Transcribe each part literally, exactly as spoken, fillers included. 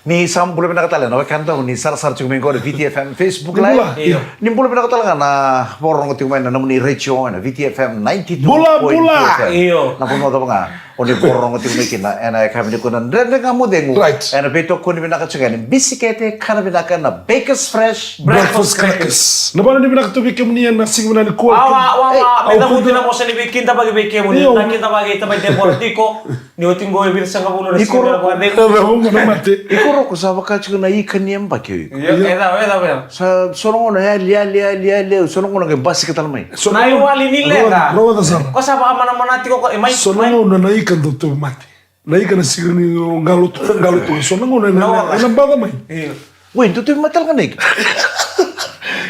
Ni sa bula vinaka tale na wekada, ni sarasara tiko mai qo na V T F M Facebook Live. Ni bula vinaka tale ga na vakarorogo tiko mai na nomuni retio na V T F M ninety two point two F M. Io. Na vanua cava ga o ni vakarorogo tiko mai kina ena yakavi nikua na Dredre Ga Mo Cegu. Ena veitokoni vinaka tiko ga ni bisikete kana vinaka na Bakers Fresh Breakfast Crackers. Na vanua ni vinaka tu vei kemuni ena siga vinaka nikua. Wawa, wawa, me cavuti na vosa ni veikidavaki vei kemuni. Na kidavaki e tamai Debora tiko. Ni oti qo e vica sagavulu na siga na vakacegu. Iko Roko sa vaka tiko na ika ni yabaki o iko. Io, e cava, e cava, e cava. Sa so na gauna yali, yali, yali, yali, so na gauna qai basika tale mai. Na iwali ni leqa. Ko sa vakamanamanati ko, e mai. So na gauna na ika dau tauvimate. Na ika na siga ni qalo tu, qalo tu. So na gauna ena baca mai. Oi, dau tauvimate tale ga na ika.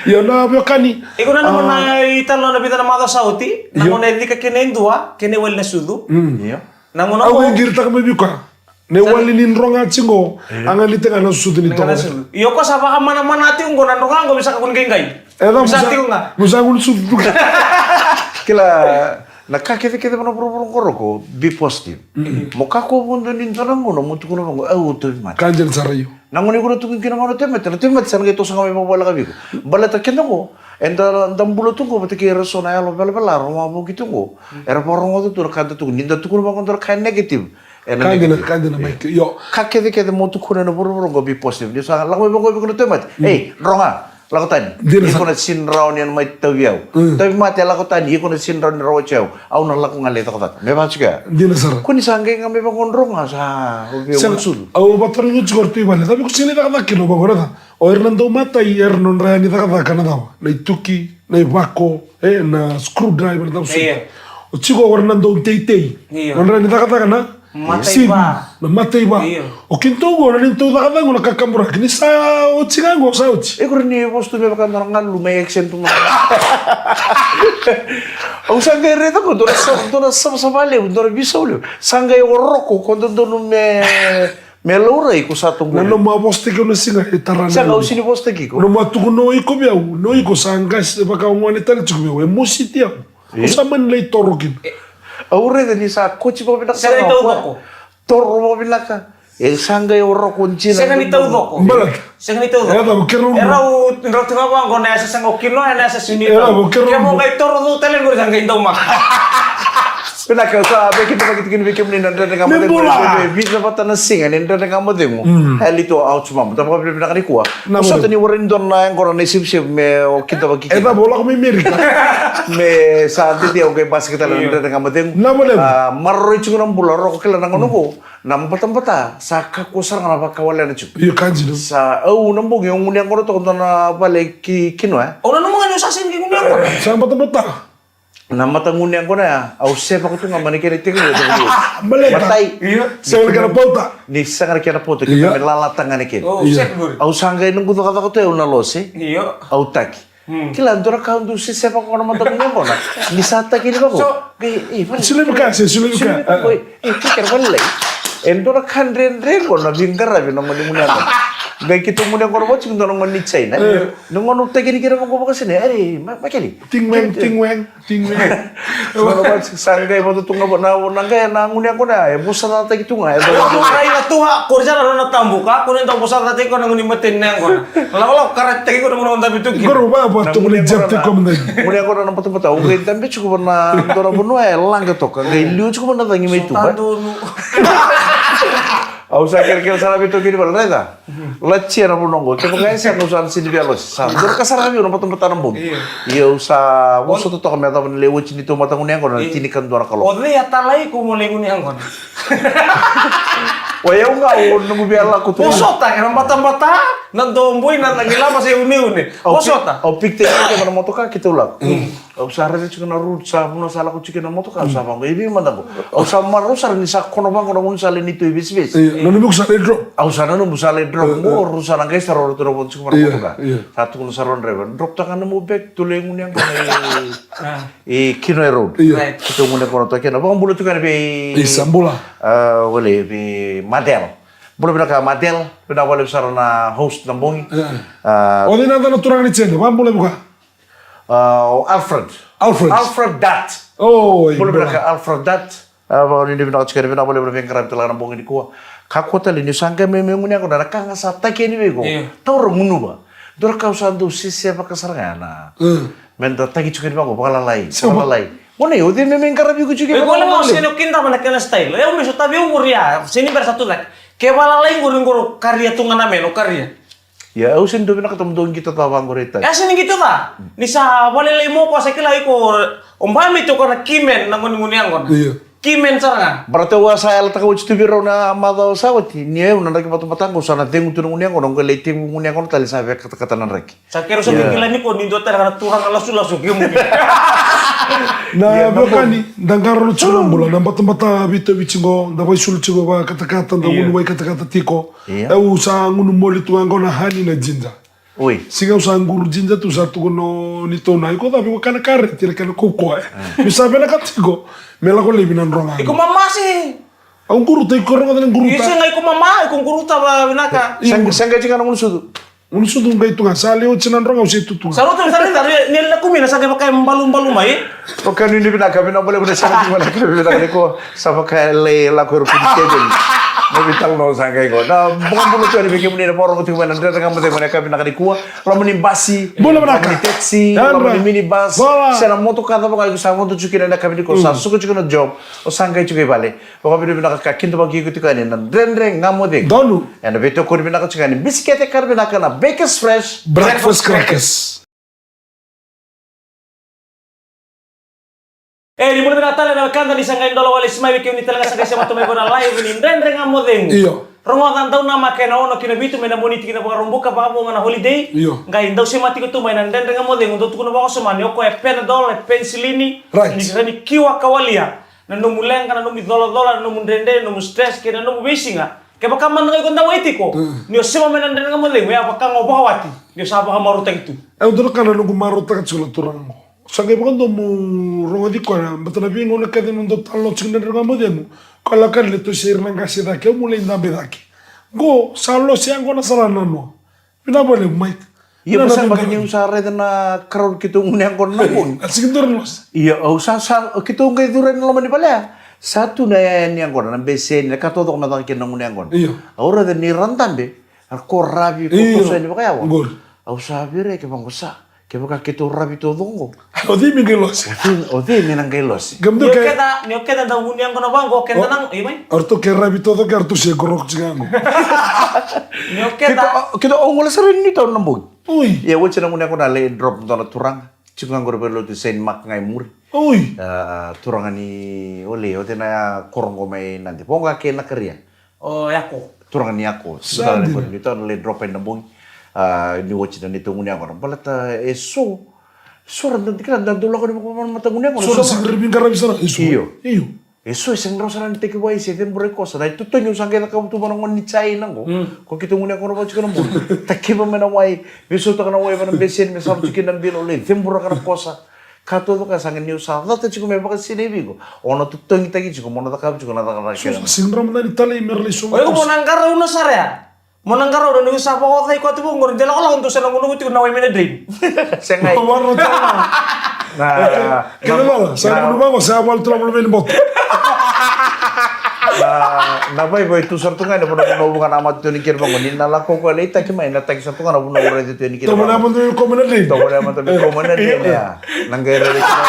Io, na veiwekani. Iko nanuma na italanoa na vica na macawa sa oti. Na gauna e cika kina e dua, kena iwali na sucu. Io. Na gauna au qo qai qiritaka mai vei koya. Na iwali ni droga tiko qo, a qai lite ga na sucu ni droga. Io, ko sa vakamanamana tiko qo na droga qo, me sa kakua ni qai qai. E da, me sa tiko ga. Me sa kakua ni sucu tu ga. Kila, na ka kecekece va na vuravura qo Roko, be positive. Mo kakua vodo ni dua na gauna mo tukuna vaqo, au tauvimate. Ka dina sara io. Na gauna iko na tukuna kina vaqo na tauvimate, na tauvimate sa na qai toso ga mai vakavoleka vei iko. Baleta keda qo, eda, da bula tu qo vata kei ira so na yalo velavela, ro wavoki tu qo. Era vakarogoca tu na ka da tukuna, ni da tukuna vaqo dua na ka negative. Ena negative. Ka dina, ka dina, Mike. Io. Ka kecekece mo tukuna ena vuravura qo be positive. Ni sa lako mai vaqo vei iko na tauvimate. Ei, droga, lako tani. Iko na sega ni rawa ni na mai tauvi au. Tauvimate, lako tani, iko na sega ni rawa ni rawati au. Au na lako ga lai cakacaka. Me vaka tiko ya. Dina sara. Ko ni sa qai ga mai vaqo droga sa, o vei au sucu. Au vatarogi tiko o ratou i vale. Cava ko sega ni cakacaka kina vaqo, raica. O ira na daumatai, era nodra yani cakacaka na cava? Na ituki, na ivako, e, na screwdriver, na cava soti. Io. O tiko o ira na dauteitei. Io. Nodra yani cakacaka na sivi, na mataiva. Io. O keitou qo na neitou cakacaka qo na kakaburaki. Ni sa oti ga qo, sa oti. E kuri ni vosa tu me vaka dua na galu mai action tu mai. Au sa qai raica qo, dua na sa-, dua na savasava levu, dua na veisau levu. Sa qai o Roko, ko dodonu me Me laurai ko sa toqo. Na nomu a vosataki au na siga e tara na. Sega, au sega ni vosataki iko. Nomu a tukuna o iko vei au, na o iko sa qase vaka o gone tale tiko vei au, e mositi au. Au sa mani lai toro kina. Au raica ni sa koti vakavinaka sara ga o koya. Toro vakavinaka. E sa qai o Roko dina. Sega ni taucoko. Baleta. Sega ni taucoko. E cava, keirau. E rau, drau tu ga vaqo na yasa sa qo kinoa, na yasa sega ni taucoko. E cava, keirau. Ke mo qai toro cau tale qori sa qai daumaka. Vinaka, au sa via kidavaki tiko ni vei kemuni na Dredre Ga Mo Cegu. Me bula. Vica vata na siga ni Dredre Ga Mo Cegu. Mm. E lito au tu mamu. Tava vinavinaka nikua. Au sota ni warai dua na yaqona na isevusevu me o kidavaki kina. E cava, o lako mai Merika. Me sa dede au qai basika tale na Dredre Ga Mo Cegu. Na vale. A, maroroi tiko na bula, Roko, kila na gauna qo. Na batabata sa kakua sara ga na vakawalena tiko. Io, ka dina. Sa au na bogi au gunu yaqona toka dua na vale ki kinoa. Au nanuma ga ni au sa sega ni gunu yaqona. Sa batabata. Na matagunu yaqona ya, au sevaka tu ga mai na kena itekivu. Baleta. Matai. Io. Sega na kena pauta. Ni sega na kena pauta, kena me lalata ga na kena. Au sa qai noqu cakacaka tu au na lose. Io. Au taki. Hmm. Kila, dua na ka au dau seseva ko na matagunu yaqona. Ni sa taki ni vako. So, e, e, vale. Silevi ka, se silevi ka. Silevi ka, e, e, kikera, vale lai. E dua na ka dredre ko na veiqaravi na gone gunu yaqona. Qai keitou gunu yaqona vata tiko dua na gone ni China. E. Na gone au taki ni kira vako vakasina. Are, ma, makeli. Ting weng, ting weng, ting weng. Sa qai vata tu ga vata na, na qai na gunu yaqona. E vosacataki tu ga. E dua na gunu yaqona. Ko rai na tu ga, ko rai na nona tabu ka, ko na dau vosacataki ko na gunu mateni na yaqona. Lakolako karate ko na mona dabe tu kina. Qori va va tu mona jab te ko mona. Mona qori na batabata. Au qai dabe tiko va na dua na vanua e laga toka. Qai liu tiko va na cagi mai tu. Au sa kerekere sara vei toki ni vale, raica. Latia na vanua qo. Kevaka e sega au sa na sini via losi. Sa dua ka sara vei au na batabata na bogi. Ia au sa vosota toka me yacova na lai oti ni tou matagunu yaqona na tinikadua na kaloko. O cei a talai ko mo lai gunu yaqona? O yau ga o noqu via lako tu. Vosota, e na batabata. Na doboi, na, na gilaba se uneune. Au pi-, au pikitaki kina na motoka keitou lako. Mm. Au sa raica tiko na route, sa vanua sa lako tiko na motoka, au sa vaqo, e vei mada qo. Au sa marau sara ni sa kono vaqo na gaunisala ni tou ivesivesi. Io, nanumi ko sa lai drop. Au sa nanumi sa lai drop, qo, rau sa na qai sa rau, rau tu na vodo tiko na motoka. Io. Sa tukuna sara o draiva, drop taka na nomu bag, tou lai gunu yaqona e, e Kinoe Road. Io. Right. Keitou gunu yaqona toka kina. Vakabula tu ga vei, e, sa bula. A, wale, vei Madel. Bula vinaka Madel, vinaka vakalevu sara na host na bogi. E. A, o cei na yacana turaga ni China, vakabula vei koya. A, o Alfred. Alfred. Alfred Dat. Oi, bula vinaka Alfred Dat. A, vakanuinui vinaka tiko, vinaka vakalevu na veiqaravi tale ga na bogi nikua. Kakua tale ni sa qai mai me gunu yaqona, na ka ga sa taki yani vei iko. Io. Taura, gunuva. Dua na ka au sa dau sesevaka sara ga na. Mm. Meda taki tiko yani vaqo, vakalalai, vakalalai. Gone, o cei me mai qaravi iko tiko? E, gone, au sega ni kidava na kena style. E, au me sotavi au qori ya, sega ni bera sa tu cake. Ke vakalalai qori, qori karia tu ga na meno, karia. Ia, au sega ni dau vinakata mo dau qito ca vaqori e tani. E, sega ni qito ca. Ni sa vakalailai mo ko, sa kila iko, o ba me tiko na key man na gone gunu yaqona. Io. Key man sara ga. Baleta au a sa yalataka oti tu vei rau na macawa sa oti. Ni au na draki batabata qo, sa na cegu tu na gunu yaqona, au qai lai tekivu gunu yaqona tale, sa via katakata na draki. Sa keirau sa kila ni ko ni dua tale ga na turaga lasulasu kemuni. Na, ia, na veiwekani, da qarauna tiko na bula, na batabata veitauvi tiko, da vakaisulu tiko, vakatakata, da gunu vakatakata tiko. Ia. Au sa gunu moli tu ga qo na hani na jinja. Oi. Siga au sa quru jinja tu, sa tukuna o Nitou na, iko cava, iko kana kare, tira kana kaukaua, e. Ni sa vinakata tiko me lako laivi na droga. Iko mama se. Au quru ta, iko rogoca na quru ta. Io, sega, iko mama, iko quru ta vakavinaka. Io. Sega, sega tiko na gunu sucu. Gunu sucu qai tu ga, sa lewe oti na droga, au se tu tu ga. Sa rauta, sa rauta, ni, ni la kumina, sa qai vaka e balubalu mai. Vakanuinui vinaka, vinaka vakalevu na saka tiko na ka vinaka ni ko. Sa vaka e lai lako ira kuni teveli. Na veitalanoa sa qai qo. Na bogi bula tu yani vei kemuni na vakarorogo tiko mai na Dredre Ga Mo Cegu ena yakavi vinaka nikua. Loma ni basi, bula vinaka, loma ni taxi, yadra, loma ni minibus. Bula. Se na motoka cava ga iko sa vodo tiko kina ena yakavi nikua, sa suka tiko na job. O sa qai tiko i vale. Vakavinavinaka ka kidavaki iko tiko yani na Dredre Ga Mo Cegu. Donu. Ena veitokoni vinaka tiko yani Bisikete, ka ra vinaka na Bakers Fresh Breakfast Crackers. E, ni bula vinaka tale na wekada, ni sa qai dola wale si mai vei kemuni tale ga sa qai semata mai vua na live ni Dredre Ga Mo Cegu. Io. Rogoca, dau namaka ena ono ki na vitu mai na Moniti ki na Vakaraubuka, vakavo ga na holiday. Io. Qai dau semati iko tu mai na Dredre Ga Mo Cegu, dau tukuna vakawasoma ni o koya e Panadol, e penisilini. Right. Ni rawa ni kiwa ka walia na nomu leqa, na nomu icolacola, na nomu dredre, na nomu stress, kei na nomu veisiga. Kevaka mada ga iko dawai tiko, mm, ni o sema mai na Dredre Ga Mo Cegu, e a vaka ga o vakawati ni o sa vakamarautaki tu. E, au dua na ka na noqu marautaka tiko na turaga qo. Sa qai vakadomo rogoci koya, baleta na veigauna kece na dau talanoa tiko na Dredre Ga Mo Cegu, koya lako yani lai toso ira na qase cake, au mo lai dabe cake. Qo sa lose yaqona sara na noa. Vinaka vakalevu, Mike. Ia, na, na, vaka, na, niu sa raica na karau keitou gunu yaqona na bogi. A sigi dua na lose. Ia, au sa, sa, keitou qai curu ena loma ni vale ya. Sa tu na yaya ni yaqona, na beseni, na ka taucoko me caka kina na gunu yaqona. Io. Au raica ni ra dabe, ra ko ravi, ko, io, toso yani vakayawa. Qori. Au sa via rai kevaka qo sa, kevaka keitou ravi taucoko qo. O cei me qai lose? O cei, o cei me na qai lose? Ni o keda, ni o keda dau gunu yaqona vaqo, o keda na, io mai? O ratou ke ravi taucoko, o ratou se qoroqo tiko qo. Ni o keda. Keitou, keitou, au gole sara i Newtown na bogi. Oi. Ia, oti na gunu yaqona lai drop dua na turaga. Tiko ga qori vei lotu Saint Mark ga i muri. Oi. A, turaga ni, o lei, o cei na koro qo mai Nadi? Voqa kei Nakaria. O Yako. Turaga ni Yako. Sa dina. Ni tau na lai drop ena bogi. A, ni oti na neitou gunu yaqona. Baleta e so, so ra da, da dau lako ni vakamamata gunu yaqona. So ra sega ni rawa ni qaravi sara. E so. Io. Io. E so e sega ni rawa sara ni tekivu ai se cebura i kosa. Na itotogi au sa qai cakava tu vua na gone ni Jaina qo. Mm. Ko keitou gunu yaqona vaka tiko na bogi. Takiva mai na wai. Veisautaka na wai vua na beseni me sava tiko kina na bilo, lai ceburaka na kosa. Ka taucoko sa qai niu sa cata tiko me vakasinaiti vei iko. O na totogitaki tiko, mo na cakava tiko na cakacaka kece. Sega ni rawa mada ni talai me ra lai sogo. O iko mo na qarauna sara ya. Mo na qarauna, ni sa vakaoca iko tu vaqori, de lakolako dou sa na gunuva tiko na wai mai na drain. Sega. Kena lala, sa gunuva qo, sa valu tu na vulu vei ni boto. Na, na vaivai tu sara tu ga ena vanua, vanua vuqa na mata tu ni kena vaqo, ni na lako ko lai taki mai, na taki sara tu ga na vanua au raica tu ni kena vaqo. Tovolea mada me kau mai na drain. Tovolea mada me kau mai na drain, ya. Na qai rairai kina.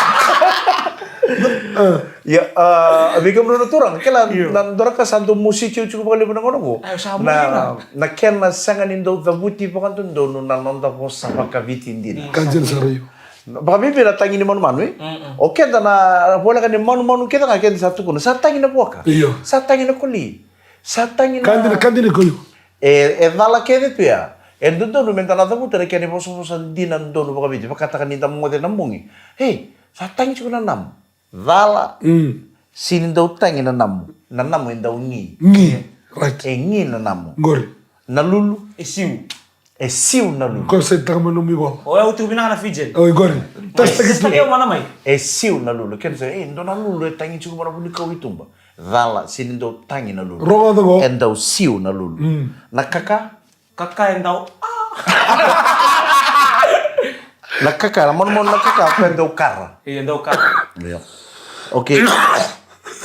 Ia, a, vei kemudou na turaga, kila, io, na dua na ka sa dau mositi au tiko vakalevu na gauna qo. Ai, sa mositi na, na kena sega ni dau cavuti vakadodonu na noda vosa vakaviti dina. Ka dina sara, io. Vakabibi na tagi ni manumanu, e? Mm, mm. O keda na voleka ni manumanu kece ga keda sa tukuna. Sa tagi na vuaka. Io. Sa tagi na koli. Sa tagi na. Ka dina, ka dina ko io. E, e cala kece tu ya. E dodonu meda na cavuta na kena ivosavosa dina donu vakaviti. Vakataka ni da moce na bogi. Ei, sa tagi tiko na namu. Cala. Mm. Sega ni dau tagi na namu. Na namu e dau gi. Gi. Right. E gi na namu. Qori. Na lulu. E siu. E siu na lulu. Ko sa itaka mai nomu ivola. O yau tu vinaka na Fijian. Oi, qori. Test taki tu. Test taki au mana mai. E siu na lulu. Kena sa, e, dua na lulu e tagi tiko mai na vunikau i tuba. Cala, sega ni dau tagi na lulu. Rogoca qo. E dau siu na lulu. Mm. Na kaka. Kaka e dau, ah. Na kaka, na manumanu na kaka, ko e dau kara. Io, e dau kara. Io. Okay.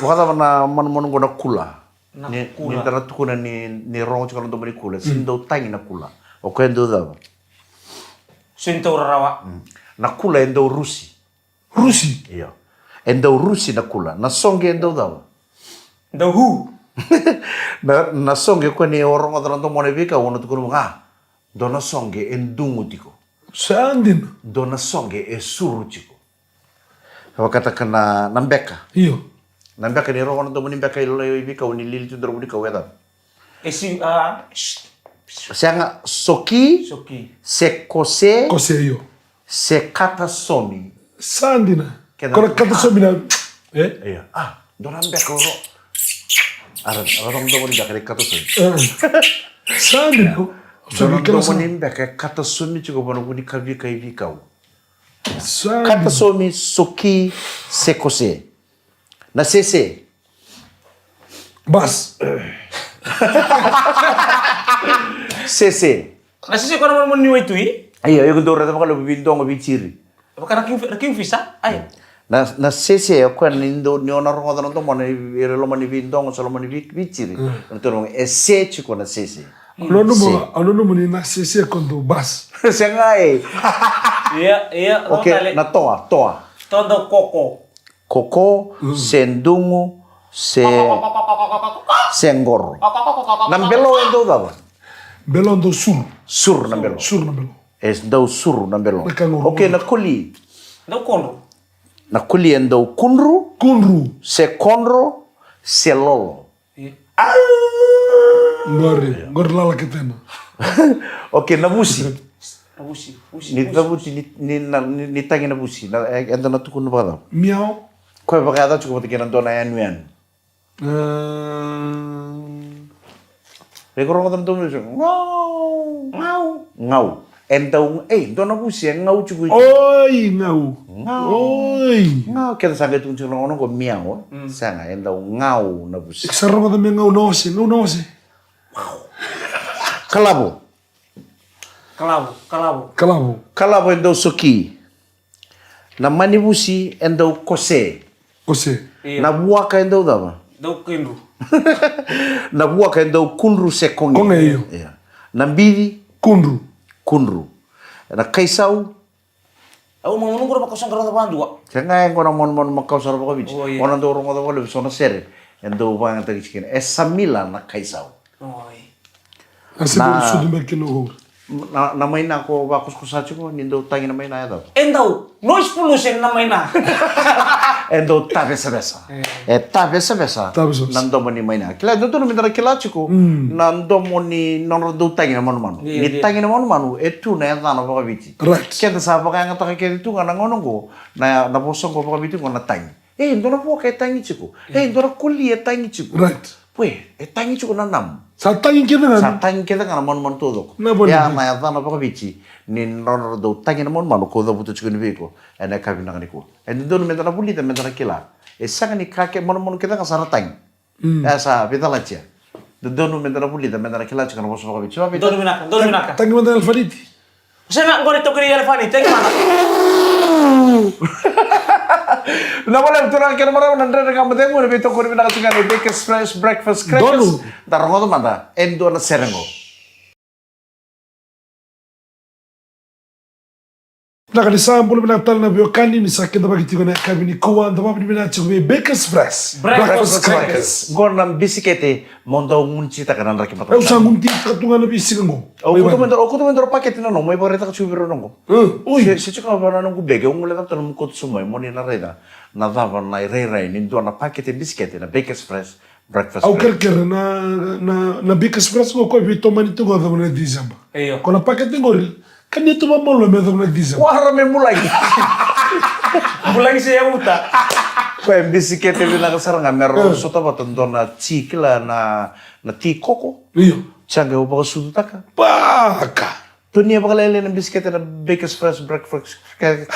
Vakacava na manumanu qo na kula? Na ni, kula. Ni da na tukuna ni, ni rogo tiko na domo ni kula. Sini dau tagi na kula. O koya e dau cava? Sini dau rarawa. Na kula e dau rusi. Rusi? Io. E dau rusi na kula. Na soqe e dau cava? Dau hu. Na, na soqe o koya ni o rogoca na domo na veika, o na tukuna mo ga. Dua na soqe e dugu tiko. Sa dina. Dua na soqe e suru tiko. E vakataka na, na beka. Io. Na beka ni rogo na domo ni beka i lolai o i veikau ni lili tu dorobu ni kau e cava? E si, a, sega, soki, soki. Se kose, kose, io. Se kata somi. Sa dina. Kena kata somi na, e? Io. A, dua na beka o ro. Ara, ara rogo domo ni beka ni kata somi. Sa dina. Dua na domo ni beka e kata somi tiko vana vuni kavi kai veikau. Kata somi, soki, se kose. Na sese. Bas. Sese. Na sese ko na manumanu ni waitui? Io, io, ko dou raica vakalevu veidogo veitiri. Vaka na king, na kingfisher, ai. Na, na sese, o koya ni dou, ni o na rogoca na domona i loma ni veidogo se loma ni vei, veitiri. Na toro e se tiko na sese. Au nanuma, au nanuma ni na sese ko dou bas. Sega e. Ia, ia. Okei, na toa, toa. Toa dau koko. Koko, se dugu, se, se qoro. Na belo e dau cava? Belo dau suru. Suru na belo. Suru na belo. E dau suru na belo. Okei, na koli. Dau kodro. Na koli e dau kudru. Kudru. Se kodro, se lolo. Qori, qori lala ke tena. Okei, na vusi. Na vusi, vusi, ni vusi. Cavuti ni, ni, na, ni, ni tagi na vusi. Na, e, eda na tukuna vakacava? Miao. Koya vakayaca tiko vata kei na dua na yanuyanu. Vei ko rogoca na dua na vusi. Ngau. Ngau. Ngau. E dau, ei, dua na vusi e ngau tiko i. Oi, ngau. Ngau. Oi. Ngau, keda sa qai tukuna tiko na gauna qo miao. Sega, e dau ngau na vusi. Iko sa rogoca me ngau na ose, ngau na ose. Kalavo. Kalavo, kalavo. Kalavo. Kalavo e dau soki. Na manivusi e dau kose. Kose. Io. Na vuaka e dau cava? Dau kudru. Na vuaka e dau kudru se koge. Koge, io. Io. Na bici? Kudru. Kudru. Na kaisau? Au manumanu qo ra vakau sara vakadua. Ke ga e qo na manumanu makau sara vakaviti. O na dau rogoca vakalevu so na sere. E dau vakayagataki tiko kina. E samila na kaisau. Oi. Na, na maina ko vakosakosa tiko, ni dau tagi na maina e cava? E dau noise pollution na maina. E dau tavesavesa. E tavesavesa na domo ni maina. Kila, dodonu meda na kila tiko na domo ni nodra dau tagi na manumanu. Ni tagi na manumanu, e tu na yacana vakaviti. Keda sa vakayagataka kece tu ga na gauna oqo, na vosa oqo vakaviti oqo na tagi. E dua na vuaka e tagi tiko. E dua na koli e tagi tiko. Right. Pue, e tagi tiko na namu. Sa tagi kece ga. Sa tagi kece ga na manumanu taucoko. Ia na yacana vakaviti ni nodra dau tagi na manumanu ko cavuta tiko ni vei iko ena yakavi vinaka nikua. E dodonu meda na vulica, meda na kila. E sega ni ka kece, manumanu kece ga sa ra tagi. E sa veicalati ya. Dodonu meda na vulica, meda na kila tiko na vosa vakaviti. Donu vinaka, donu vinaka. Tagi mada na elefaniti. Sega, qori toka ni elefaniti, tagi mada. Na vale tu na kena marama na Dredre Ga Mo Cegu, na veitokoni vinaka tiko ga na Bakers Fresh Breakfast Crackers. Da rogoca mada e dua na sere qo. Vinaka, ni sa bula vinaka tale na veiwekani, ni sa kidavaki tiko na yakavi nikua, da vakavinavinaka tiko vei Bakers Fresh Breakfast Crackers. Qo na bisikete mo dau gunucitaka na draki mataka. Au sa gunucitaka tu ga na veisiga qo. Au kauta mai dua, au kauta mai dua na pakete na nomu, mai vakaraitaka tiko vei rau na qo. Oi. Se, se tiko ga vei na noqu bege, au guilecava tale mo kauta sobu mai, mo ni na raica na cava na irairai ni dua na pakete bisikete na Bakers Fresh. Breakfast. Au kerekere na, na, na Bakers Fresh qo, koya veitomani tu qo cava na December. Io. Ko na pakete qori, kania tu vakamalua me cava na December. Wara me bulagi. Bulagi se yavuta. Koya bisikete vinaka sara ga me rau sota vata dua na ti, kila na, na ti koko. Io. Sa qai vakasucutaka. Baka. Tonia vakalailai na bisikete na Bakers Fresh Breakfast. Bakers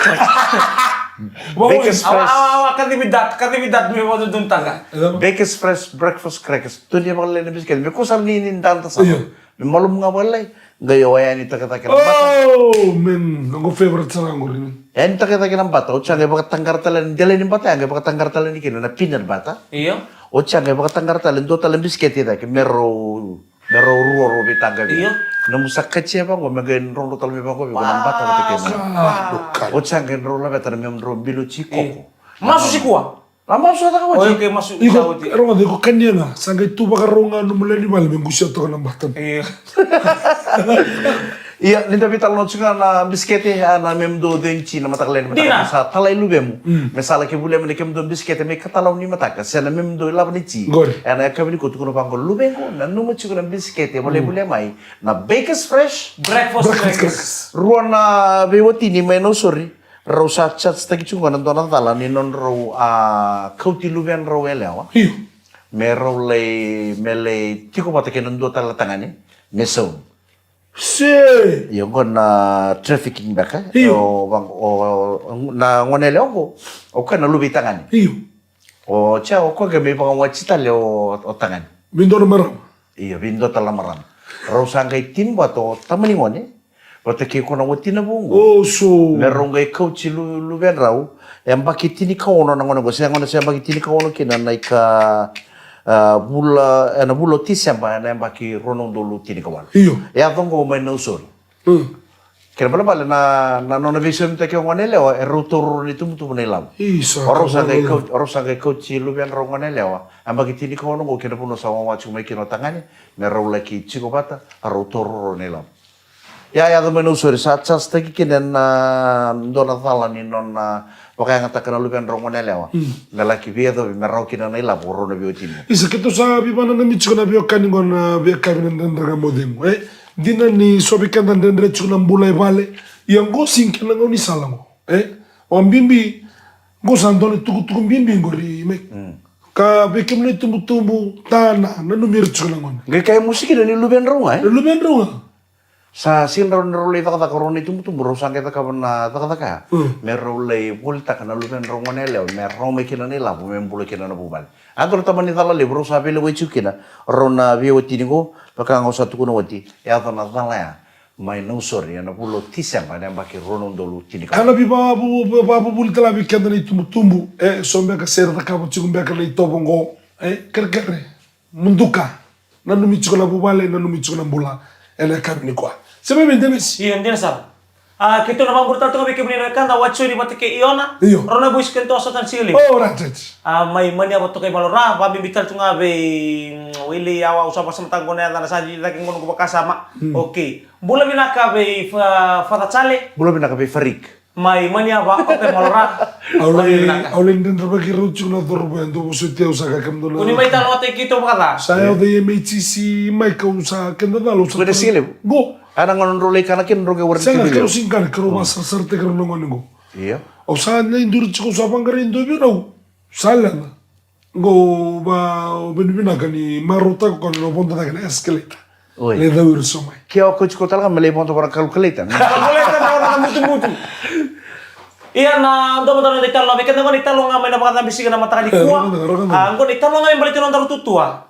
Fresh. Awa, awa, awa, kacivi dat, kacivi dat me vakadodonutaka. Bakers Fresh Breakfast Crackers. Tonia vakalailai na bisikete. Me kusara ni, ni dada sara. Io. Me malumu ga vakalailai. Qai oya ni takataka na mata. Oh, man. Noqu favorite sara qori, man. E ni taka cake na bata, oti sa qai vakataqara tale na dela ni bata, ya qai vakataqara tale ni kina na peanut butter. Io. Oti sa qai vakataqara tale dua tale bisikete cake, me rau, me rau rua rau veitaqavi. Io. Na musa katia vaqo, me qai drodro tale me vaqo, vei ko na bata vata kei na. Oti sa qai drau laveta na me drau bilo ti koko. Masu sikua. Na masu sa taka oti. Iko, rogoca, iko kania ga, sa qai tu vakarau ga nomu lewe ni vale me qusia toka na bata. Ia, ni da veitalanoa tiko ga na bisikete, a, na memu dou cegi ti na mataka lailai ni mataka, sa talai luvemu me sa laki volia mai na kemudou bisikete me ikatalau ni mataka, se na memu dou ilavo ni ti. Ena yakavi nikua tukuna vaqo, luvequ, nanuma tiko na bisikete e volai volia mai na Bakers Fresh Breakfast Crackers. Rua na veiwatini mai Nausori. Rau sa charge-taki tiko ga na dua na cala ni nodrau a kauti luvedrau yalewa. Io. Me rau lai, me lai tiko vata kei na dua tale na tagane me saunu. Se. Io, qo na trafficking beka. Io. O na gone yalewa qo, o koya na luve i tagane. Io. O tia, o koya qai mai vakawati tale o tagane. Vei dua na marama. Io, vei dua tale na marama. Rau sa qai tini vata o tamani gone vata kei koya na watina vou qo. Me rau qai kauti luvedrau. Yabaki tinikaono na gone qo, se gone se yabaki tinikaono kina na ika, a, vula, ena vula o Tiseba ena yabaki rua na udolu tinikawalu. Io. E yaco qo mai Nausori. Kena balebale na, na nona veisaumitaki o gone yalewa, e rau tauroro na itubutubu na ilavo. O rau sa qai kauti luvedrau gone yalewa. Yabaki tinikaono qo kei na vanua sa wawa tiko mai kina o tagane, me rau laki tiko vata, a rau tauroro na ilavo. Ia, yaco mai Nausori, sa charge-taki kina ena dua na cala ni nona vakayagataka na luvedrau gone yalewa me laki veiyacovi me rawa kina na ilavo o rau na veiwatini. Isa, keitou sa veivakananumi tiko na veiwekani qo na veiyakavi na Dredre Ga Mo Cegu, e? Dina ni so vei keda dredre tiko na bula e vale. Ia qo sega ni kena gaunisala qo, e? Vakabibi qo sa dua na itukutuku bibi qori mai. Ka vei kemuni na itubutubu, tana, nanumi ira tiko na gone. Qai kaya musi kina ni luvedrau ga, e? Na luvedrau ga. Sa sega ni rau lai cakacaka o rau na itubutubu, rau sa qai cakava na cakacaka ya me rau lai volitaka na luvedrau gone yalewa me rawa mai kina na ilavo me bula kina na vuvale. A dua na tamani cala levu rau sa veilewai tiko kina o rau na veiwatini qo, vaka ga au sa tukuna oti, e yaco na cala ya mai Nausori ena vula o Tiseba ena yabaki rua na udolu tinikaono. Au na veivakavuvuli tale vei keda na itubutubu, e, so beka se ra cakava tiko beka na itovo qo, e, kerekere. Muduka. Nanumi tiko na vuvale, nanumi tiko na bula ena yakavi nikua. Se mai vei Denesi? Io, dina sara. A, keitou na vakabula tale toka vei kemuni na wekada, Watisoni vata kei Iona. Io. Rau na voice keitou a sota na siga levu. O, right, right. A, mai Maniava toka i Valora, vakabibi tale tu ga vei, mm, Wili, au, au sa vakasamataka qo na yacana, sa ciciyaki qo noqu vakasama. Okay. Bula vinaka vei Fa-, Father Charlie. Bula vinaka vei Farik. Mai Maniava, okay, Valora. Au lai, au lai dredrevaki rau tiko na cauravou, e dua vosoti au sa ka kemudou na. Kua ni mai talanoataki keitou vakaca. Sa yaco i M H C C mai kau sa keda cala, au sa. Kua ni siga levu. Qo. A na gauna drau lai kana kina drau qai waraki kina. Sega, kau sega kana, kau vakasarasarataki rau na gone qo. Io. Au sa lai duri tiko, au sa vaqarai dua vei rau. Sa leca. Qo va, vinavinaka ni marautaka koya na vodo cake na escalator. Oi. Lai cau ira so mai. Ke o kauti koya tale ga me lai vodo vua na calculator. Calculator na vodo na mutubutu. Ia na dua mada na italanoa vei keda qo, na italanoa ga mai na vakacabe siga na mataka nikua. A, qo na italanoa ga me baleti nodaru tutua.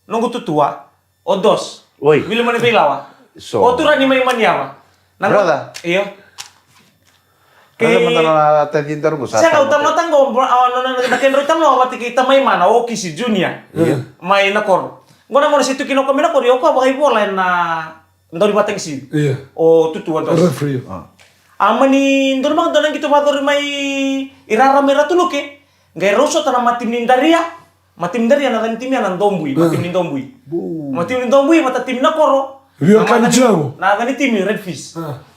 Noqu tutua. O Dos. Oi. Vilimani Veilawa. So. O turaga ni mai Maniava. Na brother. Io. Kei mada na taci daru qo sa. Sega, au talanoataka qo, a, na, na, na kedrau italanoa vata kei tamai mana, o Kisi Junior. Io. Mai Nakoro. Qo na gauna se tu kina o koya mai Nakoro, o koya vakaivola ena dau ni vatagisivi. Io. O tutua Dos. Referee. A. A mani donu maka dua na qito vakayacori mai Rara mai Ratu Luke. Qai rau sota na matimi ni Daria. Matimi ni Daria na yaca ni timi ya na Dobui, matimi ni Dobui. Matimi ni Dobui vata timi Nakoro. Veiwekani tiko qo. Na yaca ni timi Red Fish.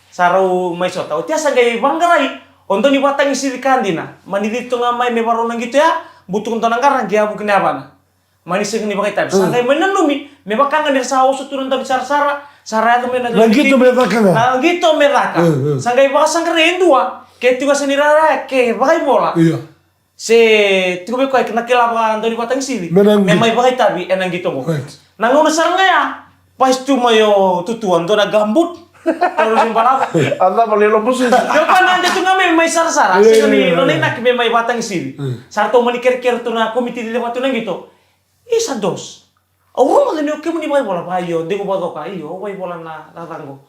Sa rau mai sota. Oti ya sa qai vaqarai o dau ni vatagisivi ka dina. Mani cici tu ga mai me varau na qito ya. Butuka dua na qara qai yavuki na yavana. Mani sega ni vakaitavi. Sa qai mai nanumi me vaka ga ni ra sa oso tu na dau ni sarasara. Sa ra yaco mai na qito me caka ga. Na qito me caka. Sa qai vakasaqarai e dua. Ke tiko sa ni rara ke vakaivola. Io. Se tiko vei koya na kila vaka dau ni vatagisivi me mai vakaitavi ena qito qo. Na gauna sara ga ya, pasi tu mai o tutua dua na gambut. Toro ni balavu. A cava lelo musu. Dua ka na de tu ga me mai sarasara. Sega ni nona inaki me mai vatagisivi. Sa ratou mani kerekere tu na komiti lelevu tu na qito. Isa Dos. Au rogoca ni o kemuni vakaivola, va io, de qo vakacoka, io, au vakaivola na cakacaka qo.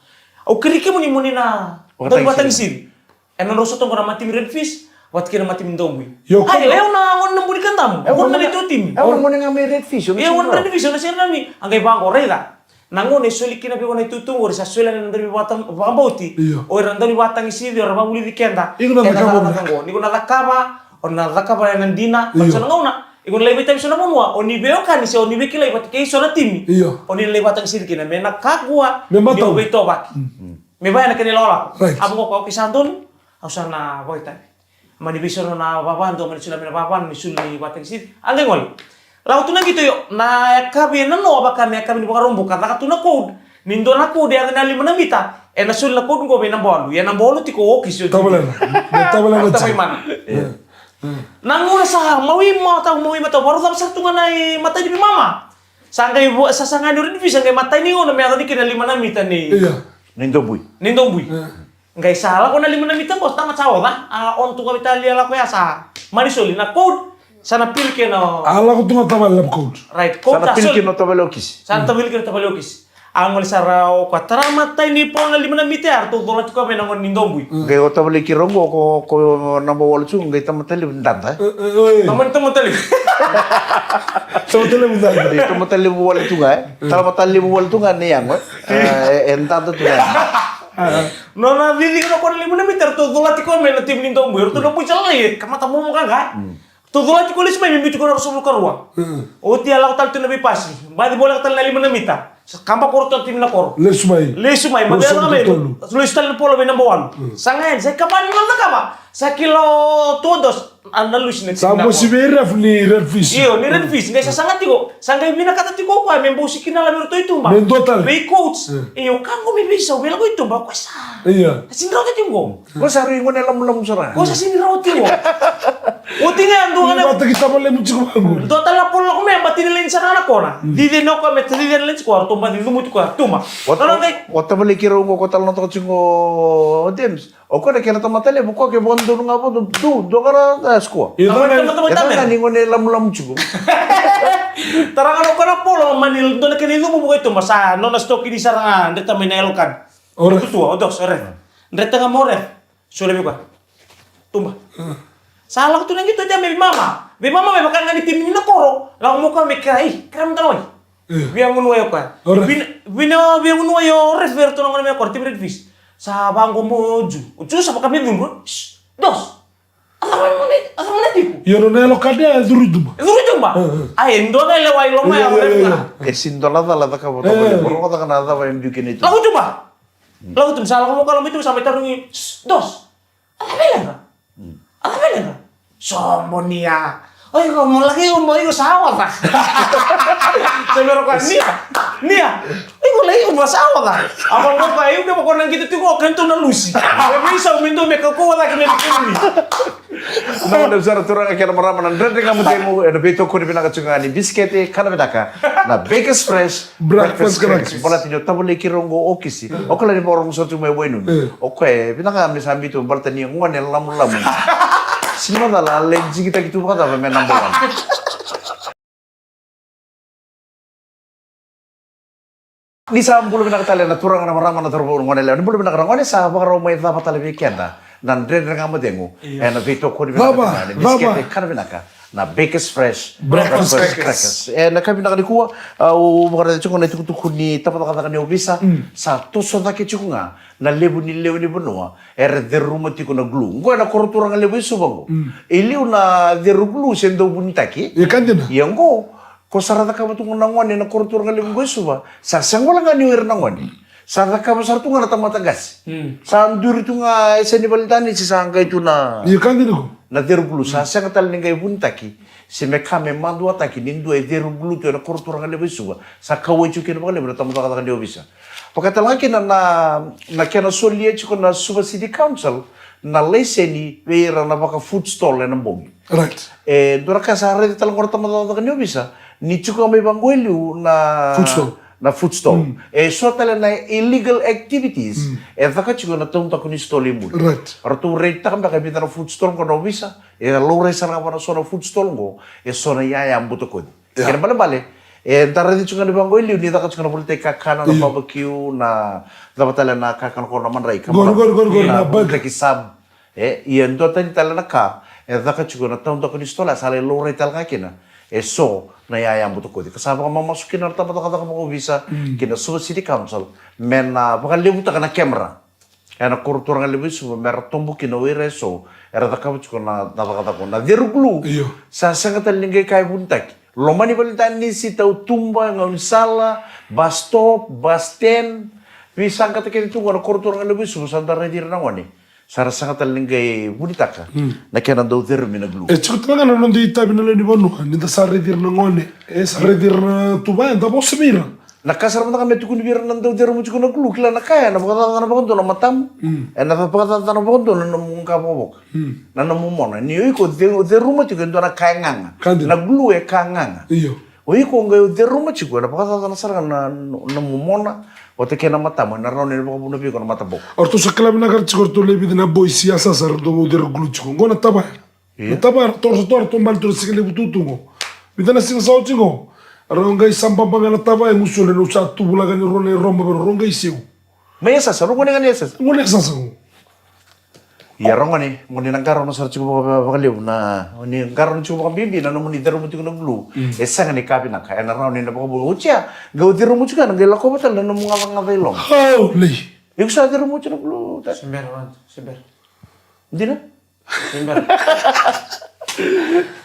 Au kerei kemuni moni na dau ni vatagisivi. E na drau sota qo na matimi Red Fish vata kei na matimi Dobui. Io, ai, kono- levu na gone na buli ka damu. Au gone na neitou timi. Au na gone ga mai Red Fish, au na Io, gone sega Red Fish, au na sega ni. A qai vaqo, raica. Na gauna e soli kina vei iko na itutu qori, sa soli na daunivata-, vakabauti. Io. O ira na daunivatagisici, o ira na vakavulici keda. Iko na cakava. Ena cakacaka qo. Ni ko na cakava, o na cakava ena dina. Io. Baleta na gauna, iko na lai veitavi so na vanua, o ni veiwekani se o ni veikilai vata kei so na timi. Io. O ni na lai vatagisici kina. Me na kakua, me matau, ni o veitovaki. Mm. Me vaya na kena ilakolako. Right. A vaqo, o ke sa donu, au sa na vakaitavi. Mani veisau na vavadu, mani sula me na vavanu, ni sulu ni vatagisici. A qai gole. Lako tu na qito io, na yakavi e nanoa vaka me yakavi ni Vakaraubuka, caka tu na code. Ni dua na code, yaco na lima na mita. E na sulu na code qo vei naba walu. Ia naba walu tiko o Okisi o Tavalena. Tavalena. Tavaimana. Io. Na gauna sa mawi ma, tau mawi ma, tau vakarau cava sara tu ga na imatai ni veimama. Sa qai vo-, sa saga ni o Red Fish, sa qai matai ni gauna me yaco ni kina lima na mita ni. Io. Ni Dobui. Ni Dobui. Io. Qai sa lako na lima na mita qo, sa tamata sa oca. A on tu ga vei talia lako ya sa. Mani soli na code. Sa na pili kina o. A lako tu ga tavale na code. Right, code sa na pili kina o tavale Okisi. Sa na tavale kina o tavale Okisi. A gole sara o koya tara matai ni polo na lima na mita ya, ratou cola tiko mai na gone ni Dobui. Qai o tavale kei rau qo, ko, ko naba walu tu, qai tamata levu dada. E, e, oi. Tamata, tamata levu. Tamata levu dada. Tamata levu wale tu ga, e. Tamata levu wale tu ga ni yago, e. E, e dada tu ga. Nona cici kina o koya na lima na mita, ratou cola tiko mai na timi ni Dobui, ratou na bui sa lalai, e, kamata momo qaqa. Ratou cola tiko lesu mai me biuti koya na ruasagavulu ka rua. Oti a lako tale tu na veipasi. Baci voleka tale na lima na mita. Sa kaba koro tu na timi na koro. Lesu mai. Lesu mai, ma vea mai. Lesu tale na polo vei naba walu. Sa ga yani, sa ikava ni nona cakava. Sa kila o Tuados. A na lusi na timi na koro. Sa mosi vei ref ni Red Fish. Io, ni Red Fish. Qai sa saga tiko. Sa qai vinakata tiko o koya me bau sikina la vei iratou i tuba. Me dua tale. Vei coach. Io, ka qo me veisau, me lako i tuba, o koya sa. Io. Sa sini rauta tiko qo. Ko sa rui gone lamulamu sara. Ko sa sini rauta tiko. Oti ga dua gone. Vata ki tavalemu tiko vaqo. Dua tale na polo lako me bati ni laini sara na kona. Cici na koya me cici na laini tiko, ratou bati cumu tiko, tuba. O tavale kei rau qo, ko tale na toka tiko o James. O koya na kena tamata levu, ko ke vakadodonu ga vakadodonu, dua ga ra score. Io, tamata, tamata, tamata, tamata. Ni gone lamulamu tiko. Tara ga na koya na polo, mani dua na kena icumu vuka i tuba, sa nona sitoki ni sara ga, dreta mai na yellow card. O ref. Tutua, o dos, o ref. Dreta ga mo ref. Sole vei koya. Tuba. Sa lako tu na qito oti ya me veimama. Veimama me vaka ga ni timi ni na koro. Lako mo koya me kira, ei, kira mo tana wai. Via gunu wai o koya. Ora. Vina, vina, via gunu wai o ref, vei iratou na gone me koro, timi Red Fish. Sa vaqo mo Ju. O Ju sa vaka me cudru. Shh, dos. A cava na, a cava na tiko? Io, nona yellow card ya, e curu i tuba. E curu i tuba? Ai, e dua na lewa i loma ya o ref. E sini dua na cala cakava o tavale. Mo rogoca na cava e biu kina i tuba. Lako i tuba. Lako i tuba, sa lako mo koya loma i tuba, sa mai tarogi. Shh, dos. A cava e leqa? A cava e leqa? Sobo ni a. O iko mo laki uba, o iko sa oca. Sa vei ira o koya, nia, nia. O iko laki uba sa oca. A vaqo o koya, iko kevaka o na qito tiko, o keitou na lusi. E veisau me dua me kaukauwa cake me vei kemuni. Na gone sara, turaga kei na marama, na Dredre Ga Mo Cegu ena veitokoni vinaka tiko ga ni bisikete kana vinaka na Bakers Fresh. Breakfast crackers. Baleta ni o tavale kei rau qo o Kisi. O koya ni vakarorogo sara tu mai Wainunu. O koya e vinaka me sa biu tu baleta ni gone lamulamu. Sini macala a lai digitaki tu vakacava me number one. Ni sa bula vinaka tale na turaga, na marama, na cauravou, na gone yalewa. Ni bula vinaka na gone, sa vakarau mai cava tale vei keda na Dredre Ga Mo Cegu. Ena veitokoni vinaka tiko ga ni bisikete kana vinaka. Na Bakers Fresh Breakfast Crackers. Ena ka vinaka nikua, au vakaraica tiko na itukutuku ni tabacakacaka ni ovisa. Sa toso cake tiko ga na levu ni lewe ni vanua era ceruma tiko na glue. Qo ena koro turaga levu e Suva qo. E liu na ceru glue se dau vunitaki. Ia ka dina. Ia qo, ko sa ra cakava tu qo na gone ena koro turaga levu qo e Suva. Sa sega wale ga ni o ira na gone. Sa cakava sara tu ga na tamata qase. Sa duri tu ga e se ni vale danisi sa qai tu na. Ia ka dina qo. Na ceru glue sa sega tale ni qai vunitaki se me ka me maduataki ni dua e ceru glue tu ena koro turaga levu e Suva. Sa kauwai tiko kina vakalevu na tabacakacaka ni ovisa. Vakatalega kina na, na kena solia tiko na Suva City Council na laiseni vei ira na vaka food stall ena bogi. Right. E dua na ka sa raica tale qo na tabacakacaka ni ovisa ni tiko mai vaqo e liu na food stall. Na food stall. E so tale na illegal activities e caka tiko na taudaku ni stall i muri. Right. Ratou raitaka beka e vica na food stall qo na ovisa. E laurai sara ga vua na so na food stall qo e so na iyaya butakoci. Kena balebale, e da raica tiko ga ni vaqo e liu ni caka tiko na volitaki kakana, na barbecue, na cava tale na kakana qo na madrai, qori, qori, qori, na volitaki sub. E, ia e dua tani tale na ka e caka tiko na taudaku ni sitola, sa lai laurai tale ga kina e so na yaya butakoci. Ka sa vakamamasu kina na tabacakacaka vakaovisa kei na Suva City Council me na vakalevutaka na kemera ena koro turaga levu i Suva, me ra tobo kina o ira e so era cakava tiko na, na cakacaka. Na ceru glue, io, sa sega tale ni qai ka e vunitaki. Loma ni valedanisi, tautuba, gaunisala, bus stop, bus stand, veisaqata kece tu qo na koro turaga levu i Suva, sa da raici ira na gone. Sa ra sega tale ni qai vunitaka na kena dau cerumi na glue. E tiko tale ga na noda itavi na lewe ni vanua, ni da sa raici ira na gone, e sa raici ira na tuva, eda vosa vei ira. Na ka sara mada ga me tukuni vei ira na dau ceruma tiko na glue, kila na ka ya, na vakacacana vakadua na matamu, e na vakacacana vakadua na nomu qa vakavoka, na nomu mona. Ni o iko ce-, ceruma tiko e dua na ka e gaga. Ka dina. Na glue e ka gaga. Io. O iko qai o ceruma tiko, e na vakacacana sara ga na, na nomu mona, vata kei na matamu, e na rawa ni vakavuna vei iko na mataboko. O ratou sa kila vinaka tiko o ratou lewe vica na boys i Yasasa, ratou o cera glue tiko. Qo na tavaya. Io. Na tavaya, ratou, ratou, ratou bale tu na siga levu tutu qo. Vica na siga sa oti qo. Rau qai sa baba ga na tavaya e gusole, rau sa tu vulaka ni rua na iroba vei rau, rau qai seu. Mai Yasasa, rau gone ga ni Yasasa. Gone Yasasa qo. Ia rau gone, gone na qarauna sara tiko vaka-, vakalevu na, gone qarauna tiko vakabibi na nomuni ceruma tiko na glue. E sega ni ka vinaka, e na rawa ni na vakavuna. Oti ya, qai o ceruma tiko ya, na qai lakova tale na nomu gacagaca i loma. Holy. Iko sa ceruma tiko na glue, ta. Se bera, se bera. Dina?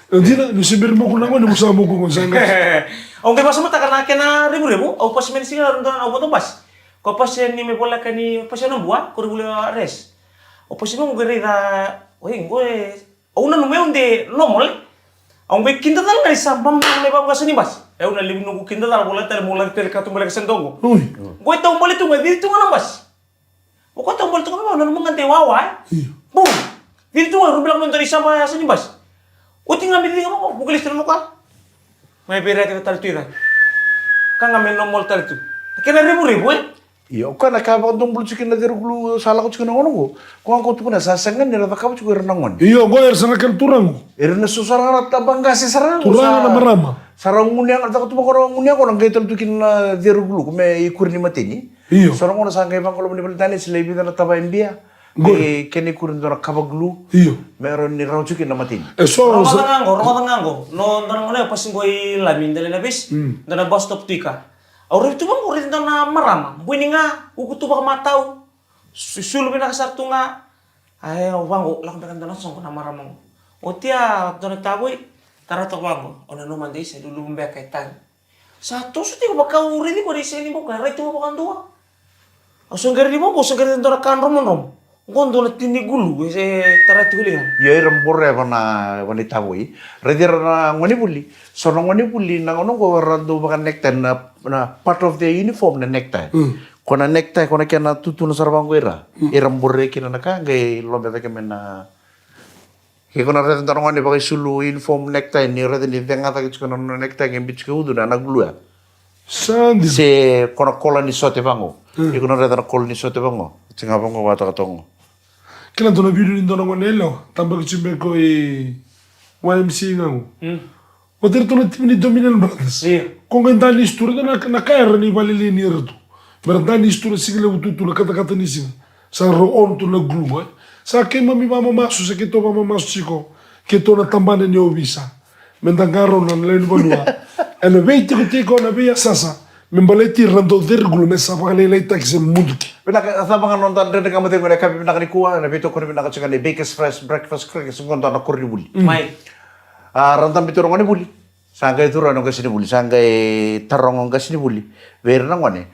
Dina, ni se bera moku na gone, mo sa moku qo, sa qai. Au qai vasamataka na kena revurevu, au pasi mai na siga, au vodo basi. Ko pasi ni me voleka ni pasi na bua, ko revu le res. Au pasi mai qo qai raica, oi, qo e, au nanuma au de normal. Au qai kida cala ga ni sa bam na me vaqasa ni basi. E au na levu noqu kida cala, vola tale mo laki tale ka tu bale ka sa dogo. Oi. Qo e tau bale tu ga, cici tu ga na basi. O koya tau bale tu ga mai vau, nanuma ga de wawa, e? Io. Bum! Cici tu ga, rubilaka mai dua na isaba yasa ni basi. Oti ga me cici ga mai vau, vuka lesu tale na noqu kala. Mai vei ira kece tale tu i cake. Ka ga me normal tale tu. Kena revurevu, e? Io, o koya na ka vakadomobula tiko kina na ceru glue sa lako tiko na gauna qo. Koya qo tukuna sa sega ni ra cakava tiko ira na gone. Io, qo era sa na kena turaga. Era na so sara ga na tabaqase sara ga. Turaga na marama. Sa ra gunu yago, caka tu vaqo ra gunu yago, na qai tale tu kina na ceru glue, ko me ikuri ni mateni. Io. So na gauna sa qai vaqo loma ni valedanisi, lai vica na tavaya e bia. Qori. E kena ikuri ni dua na kava glue. Io. Me rawa ni rawa tiko kina na mateni. E so, so. Rogoca ga qo, rogoca ga qo. No, dua na gauna au pasi qo i Lami, dela na vesi. Mm. Dua na bus stop tu i ka. Au raici tu vaqo, raici dua na marama. Bui ni ga, uku tu vakamatau. Su-, sulu vinaka sara tu ga. Ai, au vaqo, lako beka dua na soqo na marama qo. Oti ya, dua na tavoi, tara toka vaqo. Au nanuma de sa luluvu beka e tagi. Sa toso tiko vaka au raici qo, ni sega ni bau ka rai tu vakadua. Au sa qai raici vaqo, au sa qai raici dua na ka dromodromo. Qo dua na tini glue, e se tara tiko li ga. Ia ira bore vana, vana itavoi. Raici ira na gone vuli. So na gone vuli, na gauna qo era dau vaka necktie na, na part of their uniform na necktie. Mm. Ko na necktie, ko na kena tutuna sara vaqo ira. Mm. Ira bore kina na ka, qai lobe cake mai na Ke ko na raica dua na gone vakaisulu uniform necktie, ni raica ni cega cake tiko na nona necktie, qai biu tiko e ucuna na glue ya. Sa dina. Se ko na kola ni sote vaqo. Mm. Ke ko na raica na kola ni sote vaqo. Tiko ga vaqo, vakatokatoka qo. Kila dua na video ni dua na gone yalewa, tabaki tiko beka i Y M C A ga qo. Mm. Oti iratou na timi ni Dominion Brothers. Io. Ko qai da ni stura na, na ka era ni valili ni iratou. Me ra da ni stura siga levu tutu na katakata ni siga. Sa rau on tu na glue, e. Sa keimami vakamamasu, sa keitou vakamamasu tiko. Keitou na tabana ni ovisa. Me da qarauna na lewe ni vanua. Ena veitikotiko, na veiyasasa. Me baleti ira na dau cere glue, me sa vakalailaitaki se muduki. Vinaka, sa vaka noda dredre ga mo cegu ena yakavi vinaka nikua, na veitokoni vinaka tiko ni Baker's Fresh Breakfast Crackers, qo dua na koronivuli. Mm. Mai. A, ra dabe tu na gone vuli. Sa qai curu na qasenivuli, sa qai taroga o qasenivuli vei ira na gone.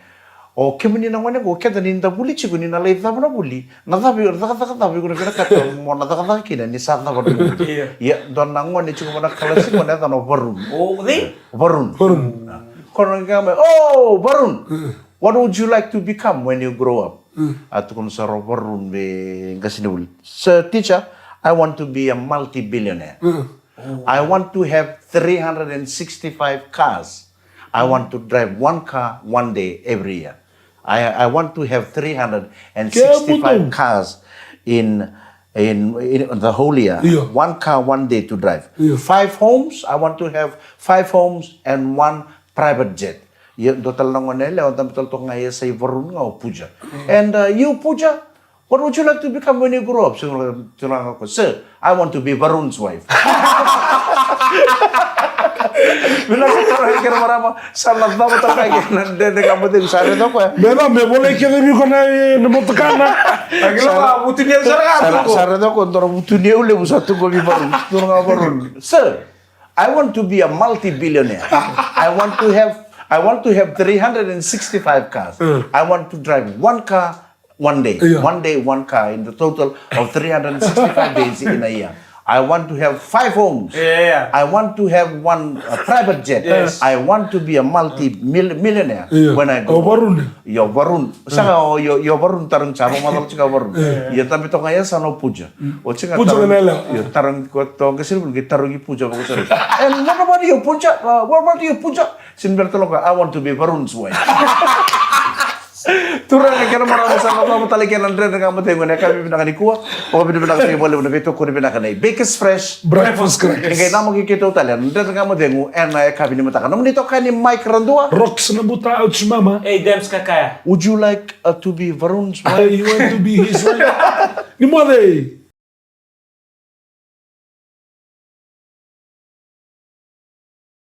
O kemuni na gone qo, keda ni da vuli tiko, ni na lai cava na vuli, na cava, cakacaka cava iko na vinakata mo na cakacaka kina ni sa cava na vuli? Io. Ia, dua na gone tiko mai na kalasi qo na yacana o Varun. O cei? Varun. Varun. Ko na qai mai, "Oh, Varun, what would you like to become when you grow up?" Mm. A tukuna sara o Varun vei qasenivuli, "Sir teacher, I want to be a multi-billionaire." Mm. I want to have three hundred and sixty-five cars. I want to drive one car one day every year. I, I want to have three hundred and sixty-five cars in, in, in the whole year. Io. One car one day to drive. Io. Five homes, I want to have five homes and one private jet. Ia, dua tale na gone yalewa, dabe tale toka ga e yasa i Varun ga o Puja. Mm. And, uh, you, Puja, "What would you like to become when you grow up?" So, turaga qo, "Sir, I want to be Varun's wife." Vinaka tale, kena marama, sa na cava tale ga na Dredre Ga Mo Cegu, sa raica o koya. Me da me volai kece vei iko na, na motokana. Sa ra-, sa ra-, sa raica o koya, dua na vutuniyau levu sa tu qo vei Varun. Turaga Varun, "Sir, I want to be a multi-billionaire. I want to have, I want to have three hundred and sixty-five cars. I want to drive one car one day. One day, one car in the total of three hundred sixty-five days in a year. I want to have five homes. I want to have one, uh, private jet. I want to be a multi-millionaire when I grow up." Io, Varun. Saka o, io, io, Varun, tarogi, sa vakamacala tiko o Varun. Io, tabe toka ga ya sa na o Puja. O tiko ga tarogi, io, tarogi ko toka ga sini, qai tarogi Puja vaka sara. "And what about you, Puja? Uh, what about you, Puja?" Sini bera tale o koya, "I want to be Varun's wife." Turaga kei na marama, sa na cava tale kei na Dredre Ga Mo Cegu ena yakavi vinaka nikua. Vakavinavinaka tiko vakalevu na veitokoni vinaka nei Bakers Fresh Breakfast Crackers. Ni qai namaki keitou tale ena Dredre Ga Mo Cegu ena yakavi ni mataka. Nomuni itokani Mike Radua. Rocks Nabuta, ouch mama. Hey, Dems Kakaya. Would you like, uh, to be Varun's wife? I want to be his wife. Ni moce.